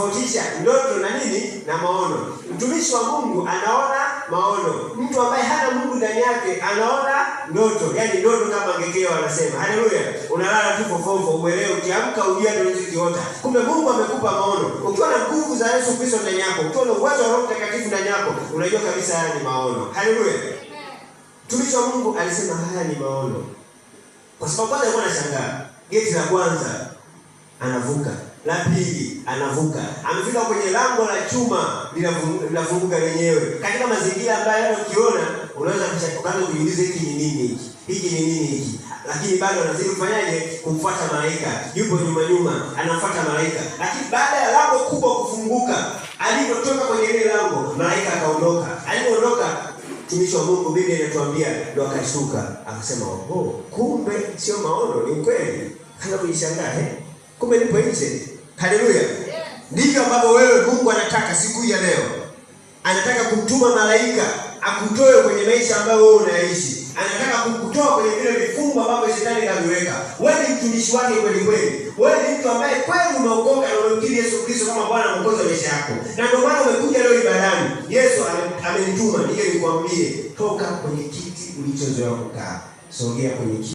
Tofautisha ndoto na nini na maono. Mtumishi wa Mungu anaona maono, mtu ambaye hana Mungu ndani yake anaona ndoto, yaani ndoto kama ngekeo anasema. Haleluya! Unalala tu fofofo, uelewe, ukiamka ujue ndio ulichokiota. Kumbe Mungu amekupa maono. Ukiwa na nguvu za Yesu Kristo ndani yako, ukiwa na uwezo wa Roho Mtakatifu ndani yako, unajua kabisa haya ni maono. Haleluya! Mtumishi wa Mungu alisema haya ni maono, kwa sababu kwanza alikuwa anashangaa, geti la kwanza anavuka, la pili anavuka, amefika kwenye lango la chuma linafunguka lenyewe, katika mazingira ambayo hata ukiona unaweza ukaanza kujiuliza hiki ni nini hiki, hiki ni nini hiki, lakini bado anazidi kufanyaje? Kumfuata malaika, yupo nyuma nyuma, anamfuata malaika. Lakini baada ya lango kubwa kufunguka, alipotoka kwenye ile lango, malaika akaondoka. Alipoondoka, mtumishi wa Mungu, Biblia inatuambia ndo akashtuka, akasema oh, kumbe sio maono, ni ukweli. Kaanza kujishangaa, kumbe nipo nje. Haleluya! Ndivyo ambavyo wewe Mungu anataka siku hii ya leo, anataka kumtuma malaika akutoe kwenye maisha ambayo wewe unaishi. Anataka kukutoa kwenye vile vifungo ambavyo shetani kaviweka. Wewe ni mtumishi wake kweli kweli. Wewe ni mtu ambaye kweli umeokoka na umemkiri Yesu Kristo kama Bwana na Mwokozi wa maisha yako, na ndio maana umekuja leo ibadani. Yesu amenituma nije nikwambie, toka kwenye kiti ulichozoea kukaa, sogea kwenye kiti.